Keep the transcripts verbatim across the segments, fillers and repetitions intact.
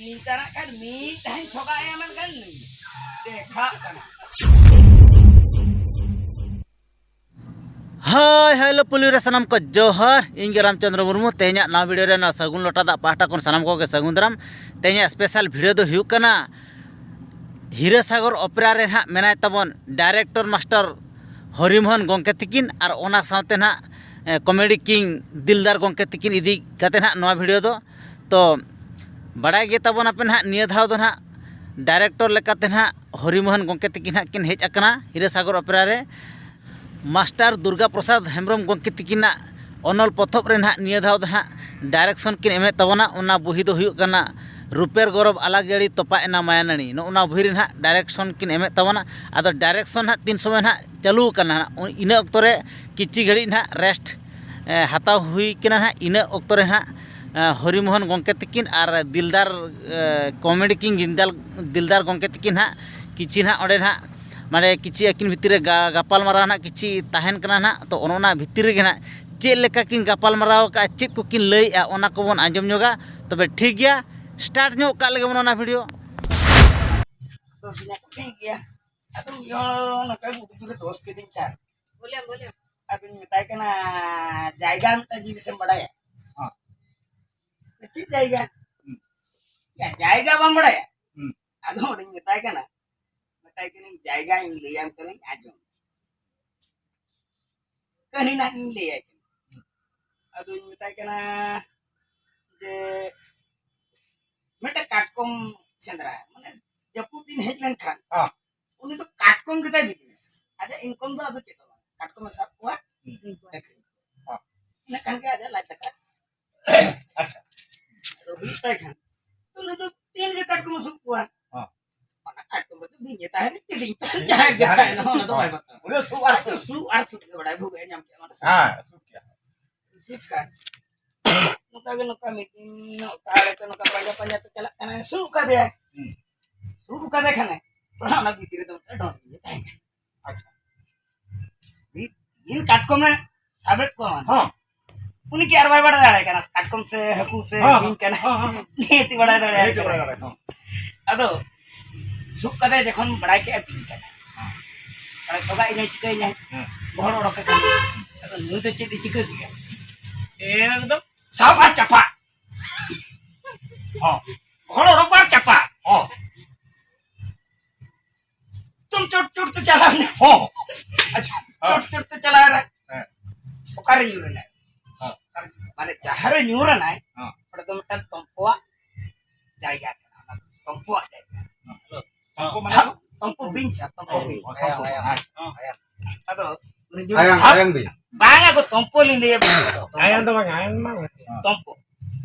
ᱱᱤᱛᱟᱨᱟᱜ ᱠᱷᱟᱱ ᱢᱤᱫ ᱫᱷᱟᱣ ᱥᱚᱜᱟ ᱮᱢᱟᱱ ᱠᱷᱟᱱ ᱫᱮᱠᱷᱟᱜ ᱠᱟᱱᱟ᱾ ᱦᱟᱭ ᱦᱮᱞᱳ ᱯᱩᱞᱤ ᱨᱮ ᱥᱟᱱᱟᱢ ᱠᱚ ᱡᱚᱦᱟᱨ᱾ ᱤᱧ ᱜᱮ ᱨᱟᱢᱪᱚᱸᱫᱽᱨᱚ ᱢᱩᱨᱢᱩ᱾ ᱛᱮᱦᱮᱧᱟᱜ ᱱᱟᱣᱟ ᱵᱷᱤᱰᱤᱭᱳ ᱨᱮ ᱱᱚᱣᱟ ᱥᱟᱹᱜᱩᱱ ᱞᱚᱴᱟ ᱫᱟᱜ ᱯᱟᱦᱴᱟ ᱠᱷᱚᱱ ᱥᱟᱱᱟᱢ ᱠᱚᱜᱮ ᱥᱟᱹᱜᱩᱱ ᱫᱟᱨᱟᱢ᱾ ᱛᱮᱦᱮᱧᱟᱜ ᱥᱯᱮᱥᱟᱞ ᱵᱷᱤᱰᱤᱭᱳ ᱫᱚ ᱦᱩᱭᱩᱜ ᱠᱟᱱᱟ ᱦᱤᱨᱟᱹ ᱥᱟᱜᱚᱨ ᱚᱯᱮᱨᱟ ᱨᱮ ᱱᱟᱦᱟᱜ ᱢᱮᱱᱟᱭ ᱛᱟᱵᱚᱱ ᱰᱟᱭᱨᱮᱠᱴᱚᱨ ᱢᱟᱥᱴᱟᱨ ᱦᱚᱨᱤᱢᱳᱦᱚᱱ ᱜᱚᱢᱠᱮ ᱛᱤᱠᱤᱱ ᱟᱨ ᱚᱱᱟ ᱥᱟᱶᱛᱮ ᱱᱟᱦᱟᱜ ᱠᱚᱢᱮᱰᱤ ᱠᱤᱝ ᱫᱤᱞᱫᱟᱨ ᱜᱚᱢᱠᱮ ᱛᱤᱠᱤᱱ ᱤᱫᱤ ᱠᱟᱛᱮ ᱱᱟᱦᱟᱜ ᱱᱚᱣᱟ ᱵᱷᱤᱰᱤᱭᱳ ᱫᱚ᱾ ᱛᱚ ᱵᱟᱲᱟᱭ ᱜᱮ ᱛᱟᱵᱚᱱᱟᱯᱮ ᱱᱟᱦᱟᱜ ᱱᱤᱭᱟᱹ ᱫᱷᱟᱣ ᱫᱚ ᱱᱟᱦᱟᱜ ᱰᱟᱭᱨᱮᱠᱴᱚᱨ ᱞᱮᱠᱟᱛᱮ ᱱᱟᱦᱟᱜ ᱦᱚᱨᱤᱢᱳᱦᱚᱱ ᱜᱚᱢᱠᱮ ᱛᱤᱠᱤᱱ ᱱᱟᱦᱟᱜ ᱠᱤᱱ ᱦᱮᱡ ᱟᱠᱟᱱᱟ ᱦᱤᱨᱟᱹ ᱥᱟᱜᱚᱨ ᱚᱯᱮᱨᱟ ᱨᱮ᱾ ᱢᱟᱥᱴᱟᱨ ᱫᱩᱨᱜᱟ ᱯᱨᱚᱥᱟᱫᱽ ᱦᱮᱢᱵᱨᱚᱢ ᱜᱚᱢᱠᱮ ᱛᱤᱠᱤᱱᱟᱜ ᱚᱱᱚᱞ ᱯᱚᱛᱚᱵ ᱨᱮ ᱱᱟᱦᱟᱜ ᱱᱤᱭᱟᱹ ᱫᱷᱟᱣ ᱫᱚ ᱱᱟᱦᱟᱜ ᱰᱟᱭᱨᱮᱠᱥᱚᱱ ᱠᱤᱱ ᱮᱢᱮᱫ ᱛᱟᱵᱚᱱᱟ᱾ ᱚᱱᱟ ᱵᱩᱦᱤ ᱫᱚ ᱦᱩᱭᱩᱜ ᱠᱟᱱᱟ ᱨᱩᱯᱮᱨ ᱜᱚᱨᱚᱵ ᱟᱞᱟᱜ ᱡᱟᱹᱲᱤ ᱛᱚᱯᱟ ᱮᱱᱟ ᱢᱟᱭᱟ ᱱᱟᱹᱲᱤ᱾ ᱱᱚᱜᱼᱚ ᱱᱚᱣᱟ ᱵᱩᱦᱤ ᱨᱮ ᱱᱟᱦᱟᱜ ᱰᱟᱭᱨᱮᱠᱥᱚᱱ ᱠᱤᱱ ᱮᱢᱮᱫ ᱛᱟᱵᱚᱱᱟ᱾ ᱟᱫᱚ ᱰᱟᱭᱨᱮᱠᱥᱚᱱ ᱱᱟᱦᱟᱜ ᱛᱤᱱ ᱥᱚᱢᱚᱭ ᱱᱟᱦᱟᱜ ᱪᱟᱹᱞᱩ ᱟᱠᱟᱱᱟ ᱱᱟᱦᱟᱜ, ᱤᱱᱟᱹ ᱚᱠᱛᱚ ᱨᱮ ᱠᱤᱪᱷᱤ ᱜᱷᱟᱹᱲᱤᱡ ᱱᱟᱦᱟᱜ ᱨᱮᱥᱴ ᱦᱟᱛᱟᱣ ᱦᱩᱭ ᱠᱟᱱᱟ ᱱᱟᱦᱟᱜ᱾ ᱤᱱᱟᱹ ᱚᱠᱛᱚ ᱨᱮ ᱱᱟᱦᱟᱜ ᱦᱚᱨᱤᱢᱳᱦᱚᱱ ᱜᱚᱢᱠᱮ ᱛᱤᱠᱤᱱ ᱟᱨ ᱫᱤᱞᱫᱟᱨ ᱠᱚᱢᱮᱰᱤ ᱠᱤᱝ ᱫᱤᱞᱫᱟᱨ ᱫᱤᱞᱫᱟᱨ ᱜᱚᱢᱠᱮ ᱛᱤᱠᱤᱱ ᱱᱟᱦᱟᱜ ᱠᱤᱪᱷᱤ ᱱᱟᱦᱟᱜ ᱚᱸᱰᱮ ᱱᱟᱦᱟᱜ ᱢᱟᱱᱮ ᱠᱤᱪᱷᱤ ᱟᱹᱠᱤᱱ ᱵᱷᱤᱛᱤᱨ ᱨᱮ ᱜᱟ- ᱜᱟᱯᱟᱞ ᱢᱟᱨᱟᱣ ᱱᱟᱦᱟᱜ ᱠᱤᱪᱷᱤ ᱛᱟᱦᱮᱱ ᱠᱟᱱᱟ ᱱᱟᱦᱟᱜ᱾ ᱛᱚ ᱚᱱ ᱚᱱᱟ ᱵᱷᱤᱛᱤᱨ ᱨᱮᱜᱮ ᱱᱟᱦᱟᱜ ᱪᱮᱫ ᱞᱮᱠᱟ ᱠᱤᱱ ᱜᱟᱯᱟᱞ ᱢᱟᱨᱟᱣ ᱟᱠᱟᱫᱼᱟ, ᱪᱮᱫ ᱠᱚᱠᱤᱱ ᱞᱟᱹᱭᱮᱫᱼᱟ, ᱚᱱᱟ ᱠᱚᱵᱚᱱ ᱟᱸᱡᱚᱢ ᱧᱚᱜᱟ᱾ ᱛᱚᱵᱮ ᱴᱷᱤᱠ ᱜᱮᱭᱟ, ᱥᱴᱟᱨᱴ ᱧᱚᱜ ᱠᱟᱜ ᱞᱮᱜᱮ ᱵᱚᱱ ᱚᱱᱟ ᱵᱷᱤᱰᱤᱭᱳ᱾ ᱫᱚ ᱥᱤᱧᱟ ᱠᱚ ᱴᱷᱤᱠ ᱜᱮᱭᱟ᱾ ᱟᱫᱚ ᱢᱤᱫ ᱦᱚᱲ ᱱᱚᱝᱠᱟ ᱜᱮ ᱩᱰᱩᱠ ᱨᱮ ᱫᱚᱥ ᱠᱮᱫᱤᱧ ᱠᱷᱟᱱ ᱟᱫᱚᱧ ᱢᱮᱛᱟᱭ ᱠᱟᱱᱟ, ᱡᱟᱭᱜᱟ ᱢᱤᱫᱴᱟᱝ ᱡᱤᱱᱤᱥᱮᱢ ᱵᱟᱲᱟᱭᱟ? ᱦᱮᱸ᱾ ᱪᱮᱫ ᱡᱟᱭᱜᱟ? ᱦᱩᱸ᱾ ᱭᱟ, ᱡᱟᱭᱜᱟ ᱵᱟᱢ ᱵᱟᱲᱟᱭᱟ? ᱦᱩᱸ᱾ ᱟᱫᱚ ᱚᱸᱰᱮᱧ ᱢᱮᱛᱟᱭ ᱠᱟᱱᱟ, ᱢᱮᱛᱟᱭ ᱠᱟᱹᱱᱟᱹᱧ, ᱡᱟᱭᱜᱟ ᱤᱧ ᱞᱟᱹᱭᱟᱢ ᱠᱟᱹᱱᱟᱹᱧ, ᱟᱸᱡᱚᱢ᱾ ᱠᱟᱹᱦᱱᱤ ᱱᱟᱜ ᱤᱧ ᱞᱟᱹᱭᱟᱭ ᱠᱟᱱᱟ᱾ ᱟᱫᱚᱧ ᱢᱮᱛᱟᱭ ᱠᱟᱱᱟ ᱡᱮ ᱢᱤᱫᱴᱮᱱ ᱠᱟᱴᱠᱚᱢ ᱥᱮᱸᱫᱽᱨᱟ, ᱢᱟᱱᱮ ᱡᱟᱹᱯᱩᱫ ᱫᱤᱱ ᱦᱮᱡ ᱞᱮᱱᱠᱷᱟᱱ ᱦᱮᱸ᱾ ᱩᱱᱤ ᱫᱚ ᱠᱟᱴᱠᱚᱢ ᱜᱮᱛᱟᱭ ᱵᱤᱡᱽᱱᱮᱥ᱾ ᱟᱡᱟᱜ ᱤᱱᱠᱚᱢ ᱫᱚ ᱟᱫᱚ ᱪᱮᱫ ᱦᱚᱸ ᱵᱟᱝ, ᱠᱟᱴᱠᱚᱢᱮ ᱥᱟᱵ ᱠᱚᱣᱟ, ᱦᱩᱸ᱾ ᱟᱹᱠᱷᱨᱤᱧ ᱠᱚᱣᱟ᱾ ᱦᱮᱸ᱾ ᱤᱱᱟᱹ ᱠᱷᱟᱱ ᱜᱮ ᱟᱡᱟᱜ ᱞᱟᱡ ᱫᱟᱠᱟ ᱟᱪᱪᱷᱟ᱾ ᱟᱫᱚ ᱦᱩᱭᱩᱜ ᱛᱟᱭ ᱠᱷᱟᱱ ᱛᱚ ᱩᱱᱤ ᱫᱚ ᱫᱤᱱ ᱜᱮ ᱠᱟᱴᱠᱚᱢ ᱥᱩᱵ ᱠᱚᱣᱟ᱾ ᱦᱮᱸ᱾ ᱚᱱᱟ ᱠᱟᱴᱠᱚᱢ ᱨᱮᱫᱚ ᱵᱤᱧ ᱮ ᱛᱟᱦᱮᱱ, ᱠᱤᱫᱤᱧ ᱛᱟᱦᱮᱱ, ᱡᱟᱦᱟᱸᱭ ᱜᱮ ᱛᱟᱦᱮᱱ, ᱚᱱᱟ ᱫᱚ ᱵᱟᱭ ᱵᱟᱛᱟᱣᱟ᱾ ᱩᱱᱤ ᱫᱚ ᱥᱩᱵ ᱟᱨ ᱟᱡ ᱫᱚ ᱥᱩᱵ᱾ ᱥᱩᱵ ᱟᱨ ᱥᱩᱵ ᱜᱮ ᱵᱟᱲᱟᱭ, ᱵᱷᱩᱜᱟᱹᱜ ᱮ ᱧᱟᱢ ᱠᱮᱫ ᱚᱱᱟ ᱫᱚ ᱥᱩᱵ᱾ ᱦᱮᱸ, ᱥᱩᱵ ᱜᱮᱭᱟ᱾ ᱥᱩᱵ ᱠᱟᱱ᱾ ᱱᱚᱝᱠᱟ ᱜᱮ ᱱᱚᱝᱠᱟ ᱢᱤᱫ ᱫᱤᱱ ᱱᱚᱝᱠᱟ ᱟᱲᱮ ᱛᱮ ᱱᱚᱝᱠᱟ ᱯᱟᱸᱡᱟ ᱯᱟᱸᱡᱟ ᱛᱮ ᱪᱟᱞᱟᱜ ᱠᱟᱱᱟᱭ, ᱥᱩᱵ ᱠᱟᱫᱮᱭᱟᱭ᱾ ᱦᱩᱸ᱾ ᱥᱩᱵ ᱠᱟᱫᱮ ᱠᱷᱟᱱᱮ, ᱛᱷᱚᱲᱟ ᱚᱱᱟ ᱵᱷᱤᱛᱤᱨ ᱨᱮᱫᱚ ᱢᱤᱫᱴᱟᱝ ᱰᱚᱱ ᱵᱤᱧ ᱮ ᱛᱟᱦᱮᱸ ᱠᱟᱱᱟ᱾ ᱟᱪᱪᱷᱟ᱾ ᱢᱤᱫ ᱫᱤᱱ ᱠᱟᱴᱠᱚᱢᱮ ᱥᱟᱵᱮᱫ ᱠᱚᱣᱟ᱾ ᱦᱚᱸ᱾ ᱩᱱᱤ ᱠᱤ ᱟᱨ ᱵᱟᱭ ᱵᱟᱲᱟᱭ ᱫᱟᱲᱮᱭᱟᱜ ᱠᱟᱱᱟ ᱠᱟᱴᱠᱚᱢ ᱥᱮ ᱦᱟᱹᱠᱩ ᱥᱮ ᱦᱮᱸ, ᱵᱤᱧ ᱠᱟᱱᱟ? ᱦᱮᱸ, ᱦᱮᱸ, ᱦᱮᱸ᱾ ᱱᱤᱦᱟᱹᱛᱤ ᱵᱟᱲᱟᱭ ᱫᱟᱲᱮᱭᱟᱜ ᱦᱮᱸ, ᱠᱟᱱᱟ᱾ ᱵᱟᱲᱟᱭ ᱫᱟᱲᱮᱭᱟᱜ ᱠᱟᱱᱟ᱾ ᱟᱫᱚ ᱥᱩᱠ ᱠᱟᱛᱮ ᱡᱚᱠᱷᱚᱱ ᱵᱟᱲᱟᱭ ᱠᱮᱫᱼᱟ ᱵᱤᱧ ᱠᱟᱱᱟ, ᱛᱟᱦᱞᱮ ᱥᱚᱜᱟ ᱤᱧᱟᱭ ᱪᱤᱠᱟᱹᱭᱤᱧᱟᱭ? ᱦᱮᱸ᱾ ᱜᱚᱦᱚᱲ ᱚᱰᱚᱠ ᱠᱟᱱᱟ᱾ ᱟᱫᱚ ᱱᱩᱭ ᱫᱚ ᱪᱮᱫ ᱮ ᱪᱤᱠᱟᱹ ᱠᱮᱫᱟ? ᱮᱠᱫᱚᱢ ᱥᱟᱵ ᱟᱨ ᱪᱟᱯᱟ᱾ ᱦᱚᱸ᱾ ᱜᱚᱦᱚᱲ ᱚᱰᱚᱠ ᱟᱨ ᱪᱟᱯᱟ᱾ ᱦᱚᱸ᱾ ᱛᱩᱢ ᱪᱚᱴ ᱪᱚᱴ ᱛᱮ ᱪᱟᱞᱟᱣ ᱮᱱᱟ᱾ ᱦᱚᱸ᱾ ᱟᱪᱪᱷᱟ᱾ ᱦᱚᱸ᱾ ᱪᱚᱴ ᱪᱚᱴ ᱛᱮ ᱪᱟᱞᱟᱣ ᱮᱱᱟ᱾ ᱦᱮᱸ᱾ ᱚᱠᱟᱨᱮ ᱧᱩᱨ ᱮᱱᱟᱭ? ᱦᱚᱸ᱾ ᱚᱠᱟᱨᱮ ᱧᱩᱨ ᱮᱱᱟᱭ? ᱢᱟᱱᱮ ᱡᱟᱦᱟᱸ ᱨᱮ ᱧᱩᱨ ᱮᱱᱟᱭ, ᱦᱚᱸ᱾ ᱚᱸᱰᱮ ᱫᱚ ᱢᱤᱫᱴᱟᱝ ᱛᱚᱢᱯᱚᱣᱟᱜ ᱡᱟᱭᱜᱟ ᱠᱟᱱᱟ᱾ ᱚᱱᱟ ᱫᱚ ᱛᱚᱢᱯᱚᱣᱟᱜ ᱡᱟᱭᱜᱟ᱾ ᱦᱚᱸ᱾ ᱛᱚᱢᱯᱚ ᱢᱟᱱᱮ ᱫᱚ? ᱛᱚᱢᱯᱚ ᱵᱤᱧ ᱥᱟᱨ, ᱛᱚᱢᱯᱚ ᱦᱚᱸ, ᱵᱤᱧ᱾ ᱦᱚᱸ, ᱦᱚᱸ, ᱦᱚᱸ᱾ ᱟᱫᱚ ᱩᱱᱤ ᱡᱩᱫᱤ ᱟᱭᱟᱝ, ᱵᱷᱟᱵ-, ᱟᱭᱟᱝ ᱵᱤᱧ᱾ ᱵᱟᱝ, ᱟᱫᱚ ᱛᱚᱢᱯᱚ ᱞᱤᱧ ᱞᱟᱹᱭᱟ ᱵᱤᱧ ᱫᱚ᱾ ᱟᱭᱟᱝ ᱫᱚ ᱵᱟᱝ, ᱟᱭᱟᱝ ᱢᱟ ᱵᱟᱝ᱾ ᱛᱚᱢᱯᱚ᱾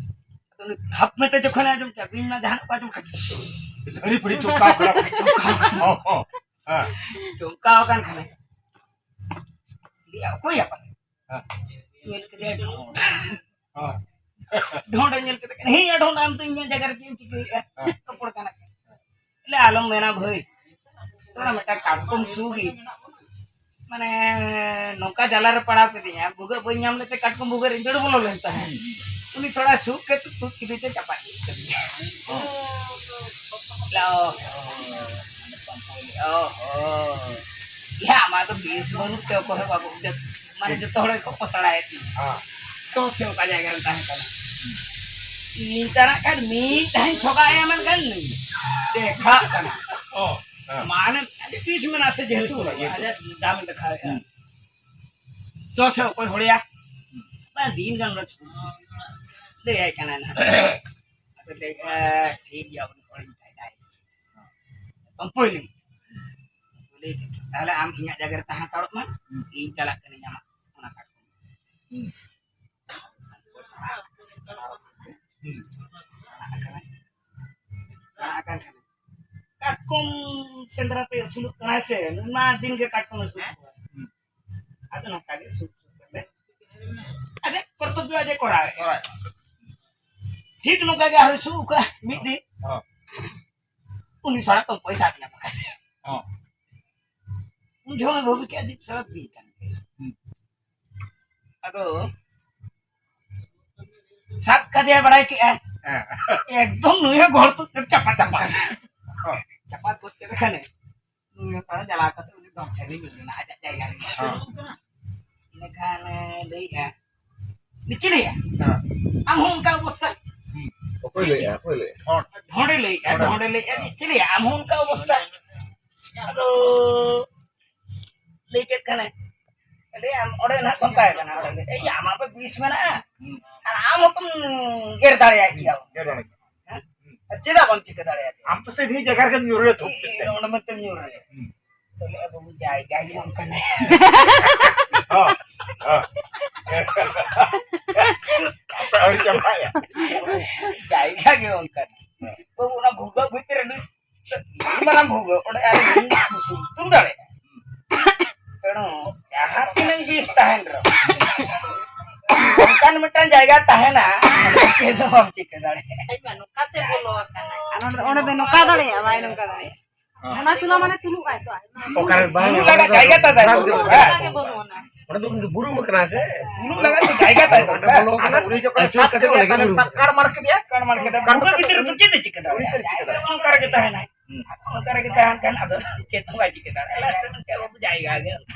ᱟᱫᱚ ᱩᱱᱤ ᱵᱷᱟᱵ ᱢᱮᱱᱛᱮ ᱡᱚᱠᱷᱚᱱᱮ ᱟᱸᱡᱚᱢ ᱠᱮᱫᱟ, ᱵᱤᱧ ᱢᱟ ᱡᱟᱦᱟᱱᱟᱜ ᱠᱚ ᱟᱸᱡᱚᱢ ᱠᱮᱫᱟ᱾ ᱦᱟᱹᱨᱤ ᱯᱷᱟᱹᱨᱤ ᱪᱚᱢᱠᱟᱣ ᱠᱟᱱᱟ᱾ ᱦᱚᱸ, ᱦᱚᱸ᱾ ᱦᱮᱸ᱾ ᱪᱚᱢᱠᱟᱣ ᱟᱠᱟᱱ ᱠᱷᱟᱱᱮ᱾ ᱞᱟᱹᱭᱟ, "ᱚᱠᱚᱭᱭᱟ ᱯᱟᱞᱮ?" ᱦᱮᱸ᱾ ᱧᱮᱞ ᱠᱮᱫᱮᱭᱟ ᱰᱷᱚᱸᱰ᱾ ᱦᱮᱸ᱾ ᱰᱷᱚᱸᱰ ᱮ ᱧᱮᱞ ᱠᱮᱫᱮ ᱠᱷᱟᱱ, "ᱦᱮᱸ, ᱭᱟ ᱰᱷᱚᱸᱰ, ᱟᱢ ᱫᱚ ᱤᱧᱟᱹᱜ ᱡᱟᱭᱜᱟ ᱨᱮ ᱪᱮᱫ ᱮᱢ ᱪᱤᱠᱟᱹᱭᱮᱫᱼᱟ?" ᱦᱮᱸ᱾ ᱨᱚᱯᱚᱲ ᱠᱟᱱᱟ᱾ ᱞᱮ, ᱟᱞᱚᱢ ᱢᱮᱱᱟ ᱵᱷᱟᱹᱭ, ᱛᱷᱚᱲᱟ ᱢᱤᱫᱴᱟᱝ ᱠᱟᱴᱠᱚᱢ ᱥᱩ ᱜᱮ, ᱢᱟᱱᱮ, ᱱᱚᱝᱠᱟ ᱡᱟᱞᱟ ᱨᱮ ᱯᱟᱲᱟᱣ ᱠᱤᱫᱤᱧᱟ, ᱵᱷᱩᱜᱟᱹᱜ ᱵᱟᱹᱧ ᱧᱟᱢ ᱞᱮᱫ ᱛᱮ ᱠᱟᱴᱠᱚᱢ ᱵᱷᱩᱜᱟᱹᱜ ᱨᱤᱧ ᱫᱟᱹᱲ ᱵᱚᱞᱚ ᱞᱮᱱ ᱛᱟᱦᱮᱸᱫ᱾ ᱩᱱᱤ ᱛᱷᱚᱲᱟ ᱥᱩ ᱠᱟᱛᱮ ᱛᱩᱫ ᱠᱤᱫᱤᱧ ᱛᱮ ᱪᱟᱯᱟᱫ ᱤᱫᱤ ᱠᱟᱫᱤᱧᱟ᱾ ᱞᱮ, ᱚ ᱦᱚ, ᱚ ᱦᱚ᱾ ᱭᱟ, ᱟᱢᱟᱜ ᱫᱚ ᱵᱮᱥ ᱵᱟᱹᱱᱩᱜ ᱛᱮ ᱚᱠᱚᱭ ᱦᱚᱸ ᱵᱟᱵᱚ ᱵᱩᱡᱷᱟᱹᱣ, ᱢᱟᱱᱮ, ᱡᱚᱛᱚ ᱦᱚᱲ ᱜᱮᱠᱚ ᱯᱚᱥᱲᱟᱭᱮᱫ ᱛᱤᱧᱟ᱾ ᱦᱮᱸ᱾ ᱪᱚ ᱥᱮ ᱚᱠᱟ ᱡᱟᱭᱜᱟ ᱨᱮᱢ ᱛᱟᱦᱮᱸ ᱠᱟᱱᱟ? ᱤᱧ ᱪᱟᱞᱟᱜ ᱠᱷᱟᱱ ᱢᱤᱫ ᱫᱷᱟᱣ ᱤᱧ ᱥᱚᱜᱟᱭᱟ, ᱢᱮᱱᱠᱷᱟᱱ ᱱᱩᱭ ᱫᱮᱠᱷᱟᱜ ᱠᱟᱱᱟ᱾ ᱚ, ᱦᱮᱸ᱾ ᱢᱟᱱᱮ, ᱟᱹᱰᱤ ᱵᱤᱥ ᱢᱮᱱᱟᱜᱼᱟ ᱥᱮ ᱡᱮᱦᱮᱛᱩ, ᱤᱭᱟᱹ ᱠᱚ᱾ ᱟᱡᱟᱜ ᱫᱟᱢ ᱮ ᱫᱮᱠᱷᱟᱣᱮᱫᱼᱟ᱾ ᱦᱩᱸ᱾ ᱪᱚ ᱥᱮ ᱚᱠᱚᱭ ᱦᱚᱲᱮᱭᱟ? ᱵᱟᱝ, ᱫᱤᱱ ᱜᱟᱱ ᱞᱮ ᱞᱟᱹᱭᱟᱭ ᱠᱟᱱᱟ ᱱᱟᱦᱟᱜ᱾ ᱟᱫᱚ ᱞᱟᱹᱭ, ᱮ, ᱴᱷᱤᱠ ᱜᱮᱭᱟ, ᱩᱱᱤ ᱦᱚᱲᱤᱧ ᱯᱷᱟᱭᱫᱟᱭ᱾ ᱛᱚᱢᱯᱚᱭ ᱞᱟᱹᱭ᱾ ᱞᱟᱹᱭ, ᱛᱟᱦᱞᱮ ᱟᱢ ᱤᱧᱟᱹᱜ ᱡᱟᱭᱜᱟ ᱨᱮ ᱛᱟᱦᱮᱸ ᱦᱟᱛᱟᱲᱚᱜ ᱢᱮ, ᱦᱩᱸ᱾ ᱤᱧ ᱪᱟᱞᱟᱜ ᱠᱟᱹᱱᱟᱹᱧ ᱟᱢᱟᱜ ᱚᱱᱟ ᱠᱟᱴᱠᱚᱢ᱾ ᱦᱩᱸ᱾ ᱦᱩᱸ᱾ ᱪᱟᱞᱟᱜ ᱟᱠᱟᱱᱟᱭ᱾ ᱪᱟᱞᱟᱜ ᱟᱠᱟᱱ ᱠᱷᱟᱱᱮ᱾ ᱠᱟᱴᱠᱚᱢ ᱥᱮᱸᱫᱽᱨᱟ ᱛᱮ ᱟᱹᱥᱩᱞᱚᱜ ᱠᱟᱱᱟᱭ ᱥᱮ, ᱱᱩᱭ ᱢᱟ ᱫᱤᱱ ᱜᱮ ᱠᱟᱴᱠᱚᱢ ᱟᱹᱥᱩᱞ ᱠᱚᱣᱟ᱾ ᱦᱩᱸ᱾ ᱟᱫᱚ ᱱᱚᱝᱠᱟ ᱜᱮ ᱥᱩᱠ ᱥᱩᱠ ᱠᱟᱛᱮ ᱟᱡᱟᱜ ᱠᱚᱨᱛᱚᱵᱵᱚ ᱟᱡ ᱮ ᱠᱚᱨᱟᱣᱮᱫᱼᱟ᱾ ᱠᱚᱨᱟᱣᱮᱫᱼᱟ᱾ ᱴᱷᱤᱠ ᱱᱚᱝᱠᱟ ᱜᱮ ᱟᱨᱦᱚᱸ ᱥᱩᱠ ᱠᱟᱜᱼᱟ ᱢᱤᱫ ᱫᱤᱱ᱾ ᱦᱚᱸ᱾ ᱩᱱᱤ ᱥᱟᱞᱟᱜ ᱛᱚ ᱯᱚᱭᱥᱟ ᱧᱟᱢ ᱠᱟᱫᱮᱭᱟ᱾ ᱦᱚᱸ᱾ ᱩᱱ ᱡᱚᱠᱷᱚᱱ ᱵᱷᱟᱹᱵᱤ ᱠᱮᱫᱼᱟ ᱡᱮ ᱥᱟᱞᱟ ᱵᱤᱧ ᱠᱟᱱ ᱜᱮᱭᱟ᱾ ᱦᱩᱸ᱾ ᱟᱫᱚ ᱥᱟᱵ ᱠᱟᱫᱮᱭᱟ, ᱵᱟᱲᱟᱭ ᱠᱮᱜᱼᱟ᱾ ᱦᱮᱸ᱾ ᱮᱠᱫᱚᱢ ᱱᱩᱭ ᱦᱚᱸ ᱜᱚᱦᱚᱲ ᱛᱩᱫ ᱠᱟᱛᱮ ᱪᱟᱯᱟ ᱪᱟᱯᱟ᱾ ᱦᱚᱸ᱾ ᱪᱟᱯᱟ ᱜᱚᱫ ᱠᱮᱫ ᱠᱷᱟᱱᱮ ᱱᱩᱭ ᱦᱚᱸ ᱛᱟᱦᱚᱞᱮ ᱪᱟᱞᱟᱣ ᱠᱟᱛᱮ ᱩᱱᱤ ᱰᱚᱢ ᱴᱷᱮᱱ ᱨᱮ ᱧᱩᱨ ᱮᱱᱟ, ᱟᱡᱟᱜ ᱡᱟᱭᱜᱟ ᱨᱮ᱾ ᱦᱚᱸ᱾ ᱤᱱᱟᱹ ᱠᱷᱟᱱ ᱞᱟᱹᱭᱮᱜᱼᱟ, ᱪᱮᱫ ᱞᱟᱹᱭᱟ? ᱦᱮᱸ᱾ ᱟᱢ ᱦᱚᱸ ᱚᱱᱠᱟ ᱚᱵᱚᱥᱛᱟ᱾ ᱚᱠᱚᱭ ᱞᱟᱹᱭᱮᱜᱼᱟ? ᱚᱠᱚᱭ ᱞᱟᱹᱭᱮᱜᱼᱟ? ᱰᱷᱚᱸᱰᱮ ᱞᱟᱹᱭᱮᱜᱼᱟ, ᱰᱷᱚᱸᱰᱮ᱾ ᱰᱷᱚᱸᱰᱮ ᱞᱟᱹᱭᱮᱜᱼᱟ ᱡᱮ, ᱪᱮᱫ ᱞᱟᱹᱭᱟ? ᱟᱢ ᱦᱚᱸ ᱚᱱᱠᱟ ᱚᱵᱚᱥᱛᱟ᱾ ᱟᱫᱚ ᱞᱟᱹᱭ ᱠᱮᱫ ᱠᱷᱟᱱᱮ, ᱞᱟᱹᱭᱟ, ᱟᱢ ᱚᱸᱰᱮ ᱱᱟᱦᱟᱜ ᱫᱷᱚᱢᱠᱟᱭ ᱠᱟᱱᱟ, ᱚᱸᱰᱮ ᱞᱟᱹᱭ, "ᱮᱭ, ᱟᱢᱟᱜ ᱫᱚ ᱵᱤᱥ ᱢᱮᱱᱟᱜᱼᱟ, ᱟᱨ ᱟᱢ ᱦᱚᱸᱛᱚᱢ ᱜᱮᱨ ᱫᱟᱲᱮᱭᱟᱭ ᱜᱮᱭᱟ᱾ ᱜᱮᱨ ᱫᱟᱲᱮ ᱠᱮᱭᱟ᱾ ᱦᱮᱸ? ᱟᱨ ᱪᱮᱫᱟᱜ ᱵᱟᱢ ᱪᱤᱠᱟᱹ ᱫᱟᱲᱮᱭᱟᱜᱼᱟ?" ᱟᱢ ᱛᱚ ᱥᱮ ᱱᱤᱭᱟᱹ ᱡᱟᱭᱜᱟ ᱨᱮᱜᱮᱢ ᱧᱩᱨᱩᱭᱟ ᱛᱷᱩᱯ ᱠᱮᱫ ᱛᱮ᱾ ᱚᱸᱰᱮ ᱢᱟᱛᱚᱢ ᱧᱩᱨᱩᱭᱟ᱾ ᱦᱩᱸ᱾ ᱛᱚ ᱞᱟᱹᱭᱟ, "ᱵᱟᱹᱵᱩ, ᱡᱟᱭᱜᱟ ᱜᱮ ᱚᱱᱠᱟᱱᱟ᱾" ᱦᱚᱸ, ᱦᱚᱸ᱾ ᱟᱯᱮ ᱟᱹᱣᱨᱤ ᱪᱟᱵᱟᱜᱼᱟ᱾ ᱡᱟᱭᱜᱟ ᱜᱮ ᱚᱱᱠᱟᱱᱟ᱾ ᱦᱮᱸ᱾ ᱵᱟᱹᱵᱩ, ᱚᱱᱟ ᱵᱷᱩᱜᱟᱹᱜ ᱵᱷᱤᱛᱤᱨ ᱨᱮ ᱱᱩᱭ ᱢᱟᱨᱟᱝ ᱵᱷᱩᱜᱟᱹᱜ, ᱚᱸᱰᱮ ᱟᱨ ᱥᱩᱛᱩᱞ ᱫᱟᱲᱮᱭᱟᱜᱼᱟ᱾ ᱛᱮᱬᱩ ᱡᱟᱦᱟᱸ ᱛᱤᱱᱟᱹᱜ ᱵᱤᱥ ᱛᱟᱦᱮᱱ ᱨᱮᱦᱚᱸ, ᱚᱱᱠᱟᱱ ᱢᱤᱫᱴᱟᱝ ᱡᱟᱭᱜᱟ ᱛᱟᱦᱮᱱᱟ, ᱪᱮᱫ ᱦᱚᱸ ᱵᱟᱢ ᱪᱤᱠᱟᱹ ᱫᱟᱲᱮᱭᱟᱜᱼᱟ᱾ ᱟᱭᱢᱟ ᱱᱚᱝᱠᱟ ᱛᱮ ᱵᱚᱞᱚ ᱟᱠᱟᱱᱟᱭ᱾ ᱟᱨ ᱚᱸᱰᱮ, ᱚᱸᱰᱮ ᱫᱚ ᱱᱚᱝᱠᱟ ᱫᱟᱲᱮᱭᱟᱜᱼᱟ, ᱵᱟᱭ ᱱᱚᱝᱠᱟ ᱫᱟᱲᱮᱭᱟᱜᱼᱟ᱾ ᱚᱱᱟ ᱪᱩᱞᱟ ᱢᱟᱱᱮ ᱛᱩᱞᱩᱜ ᱟᱭ ᱛᱚ᱾ ᱚᱠᱟᱨᱮ ᱵᱟᱝ ᱛᱩᱞᱩᱜ ᱞᱟᱜᱟ ᱡᱟᱭᱜᱟ ᱛᱟᱭ ᱛᱟᱭ᱾ ᱵᱟᱝ ᱛᱩᱞᱩᱜ ᱟᱭ᱾ ᱡᱟᱭᱜᱟ ᱜᱮ ᱵᱟᱹᱱᱩᱜ ᱟᱱᱟ᱾ ᱚᱸᱰᱮ ᱫᱚ ᱩᱱᱤ ᱫᱚ ᱵᱩᱨᱩᱢ ᱟᱠᱟᱱᱟ ᱥᱮ? ᱛᱩᱞᱩᱜ ᱞᱟᱜᱟ ᱫᱚ ᱡᱟᱭᱜᱟ ᱛᱟᱭ ᱫᱚᱨᱠᱟᱨ᱾ ᱟᱫᱚ ᱩᱱᱤ ᱡᱚᱠᱷᱚᱱ ᱟᱹᱪᱩᱨ ᱥᱟᱵ ᱠᱟᱛᱮ ᱠᱮᱫᱮᱭᱟ, ᱚᱸᱰᱮ ᱜᱮ ᱛᱟᱦᱞᱮ ᱫᱩᱲᱩᱵ᱾ ᱥᱟᱵ ᱠᱟᱲ ᱢᱟᱲ ᱠᱮᱫᱮᱭᱟ᱾ ᱠᱟᱲ ᱢᱟᱲ ᱠᱮᱫᱮᱭᱟ᱾ ᱵᱷᱩᱜᱟᱹᱜ ᱵᱷᱤᱛᱤᱨ ᱨᱮᱫᱚ ᱪᱮᱫ ᱮ ᱪᱤᱠᱟᱹ ᱫᱟᱲᱮᱭᱟᱜᱼᱟ? ᱪᱮᱫ ᱮ ᱪᱤᱠᱟᱹ ᱫᱟᱲᱮᱭᱟᱜᱼᱟ? ᱚᱱᱠᱟ ᱨᱮᱜᱮ ᱛᱟᱦᱮᱱᱟᱭ᱾ ᱦᱩᱸ᱾ ᱚᱱᱠᱟ ᱨᱮᱜᱮ ᱛᱟᱦᱮᱱ ᱠᱷᱟᱱ ᱟᱫᱚ ᱪᱮᱫ ᱦᱚᱸ ᱵᱟᱭ ᱪᱤᱠᱟᱹ ᱫᱟᱲᱮᱭᱟᱜᱼᱟ᱾ ᱞᱟᱥᱴ ᱨᱮ ᱢᱮᱱ ᱠᱮᱫᱟ, "ᱵᱟᱹᱵᱩ, ᱡᱟᱭᱜᱟ ᱜᱮ ᱚᱱᱠᱟ᱾"